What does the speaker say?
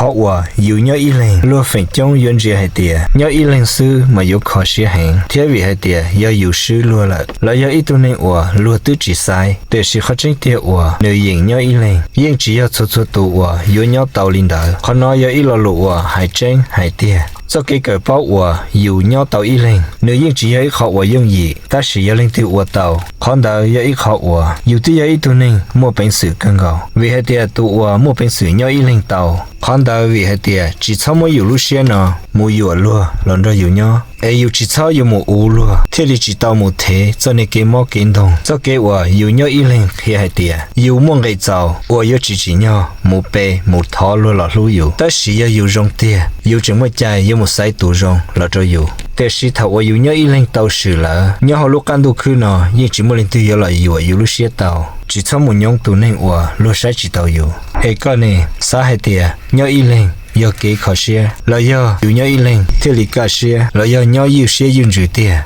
Qhov uas yus nyob ib leeg, luag feem coob yuav ntsia hais tias nyob ib leeg xwb mas yuav kho siab heev, thiab vim hais tias yog yus swb luag lawm, los yog ib tug neeg uas luag twb tsis xaiv, tiam sis qhov tseeb tiag uas nws yeem nyob ib leeg. Yeej tsis yog txhua txhua tus uas yuav nyob tau li ntawd. Qhov no yog ib lo lus uas hais tseeb hais tiag. Txoj kev kawm paub uas yus nyob tau ib leeg, nws yeej tsis yog ib qho uas yooj yim, tab sis yog leej twg ua tau, qhov ntawd yog ib qho uas yus twb yog ib tug neeg muaj peev xwm kawg nkaus. Vim hais tias tus uas muaj peev xwm nyob ib leeg tau, qhov ntawd vim hais tias tsis txhob muab yus lub siab no mus yuam luag los nrog yus nyob, es yus tsis txhob yuav mus uv luag thiaj li tsis tau mus thev txoj niag kev mob kev ntoog. Txoj kev uas yus nyob ib leeg qhia hais tias yus muaj nqis txaus uas yuav tsis tsim nyog mus pe mus thov luag los hlub yus, tab sis yog yus zoo tiag, yus tseem muaj cai yuav mus xaiv tus zoo los rau yus. Tiam sis thaum uas yus nyob ib leeg tau swm lawm, nyob hauv lub qab ntuj khwb no yeej tsis muaj leej twg yuav los yuam yus lub siab tau. Tsis txhob mus nyob tus neeg uas luag saib tsis taus yus. Es koj ne, xav hais tias nyob ib leeg yog kev kho siab, los yog yus nyob ib leeg thiaj li kaj siab, los yog nyob ywj siab ywj ntsws tiag?